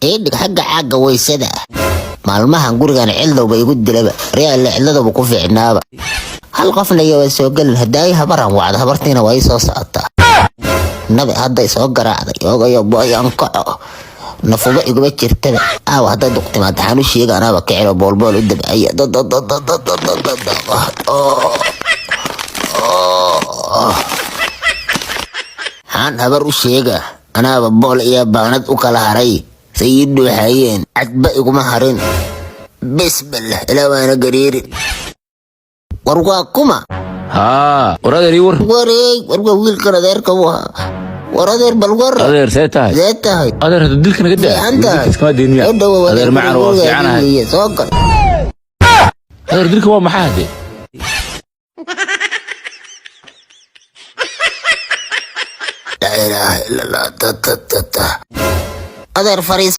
Iidhig xagga caagga weysada ah. Maalmahan gurigan cidlowba igu dilaba. Realle cidladaba ku fiicnaaba. Hal qofna iyo waa soo gelin. Hadaayi habaran wacda, habartiina waa ii soo socotaa. Nabi hadday soo garaacday ogayo boyan kaco, nafuba iguma jirtaba. Aawa hadday duqtimaad waxaan u sheega anaaba kicilo boolbool u dabcaya. Xaan habar u sheega, anaaba bool iyo baanad u kala haray, say ii dhuuxayeen, cadba iguma harin. Bismillah, ilaa waana gariirin. War waa kuma? Haa, war adeer, ii war. Wareeg, war waa wiilkan adeerka u ahaa. War adeer, bal war. Adeer, see tahay? See tahay? Adeer, hadda dilka naga daa. Fiican tahay? Dilka iskama deyn miya? Soo dhawow. Adeer macan, waa fiicanahay. Soo gal. Adeer, dilka waa maxaa hadde? Laa ilaaha ila Allah. Ta ta ta ta, adeer fariis.